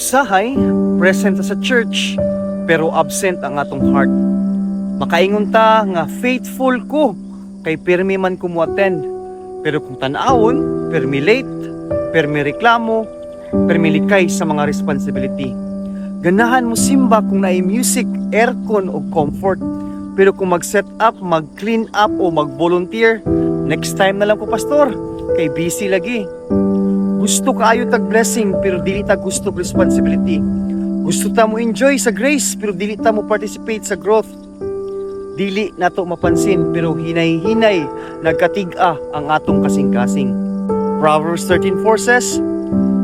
Usahay, present ta sa church, pero absent ang atong heart. Makaingon ta nga faithful ko, kay pirmi man ko mo-attend. Pero kung tan-awon, pirmi late, pirmi reklamo, pirmi likay sa mga responsibility. Ganahan mo simba kung naay music, aircon o comfort. Pero kung mag-set up, mag-clean up o mag-volunteer, "Next time na lang ko, Pastor, kay busy lagi." Gusto kaayo tag blessing pero dili ta gusto og responsibility. Gusto ta mo enjoy sa grace pero dili ta mo participate sa growth. Dili nato mapansin pero hinay-hinay nagkatig-a ang atong kasing-kasing. Proverbs 13:4 says,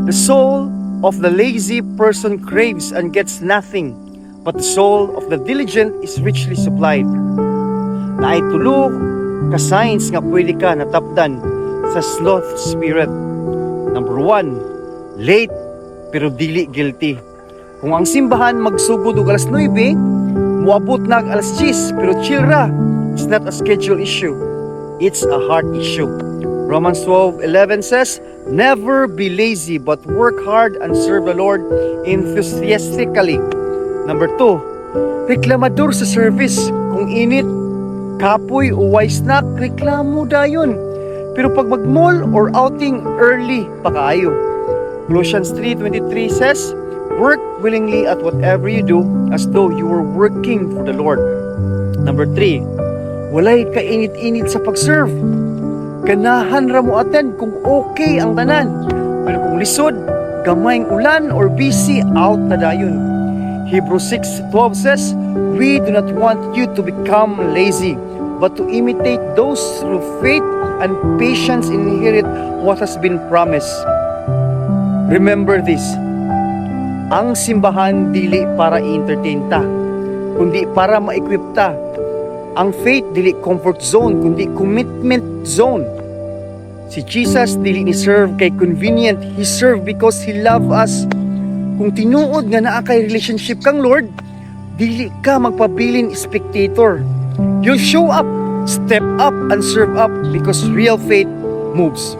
"The soul of the lazy person craves and gets nothing, but the soul of the diligent is richly supplied." Naay tulo ka signs nga pwede ka natapdan sa sloth spirit. Number 1, late pero dili guilty. Kung ang simbahan magsugod og alas 9, muabot na og alas 10 pero chill ra. It's not a schedule issue. It's a heart issue. Romans 12:11 says, "Never be lazy but work hard and serve the Lord enthusiastically." Number 2, reklamador sa service. Kung init, kapoy o way snack, reklamo dayon. Pero pag mag-mall or outing, early pa kaayo. Colossians 3:23 says, "Work willingly at whatever you do as though you were working for the Lord." Number 3, walay kainit-init sa pag-serve. Ganahan ra mo attend kung okay ang tanan. Pero kung lisod, gamayng ulan or busy, out na dayon. Hebrews 6:12 says, "We do not want you to become lazy, but to imitate those through faith and patience inherit what has been promised." Remember this, ang simbahan dili para i-entertain ta, kundi para ma-equip ta. Ang faith dili comfort zone, kundi commitment zone. Si Jesus dili ni serve kay convenient, He served because He loved us. Kung tinuod nga naa kay relationship kang Lord, dili ka magpabilin spectator. You'll show up, step up, and serve up because real faith moves.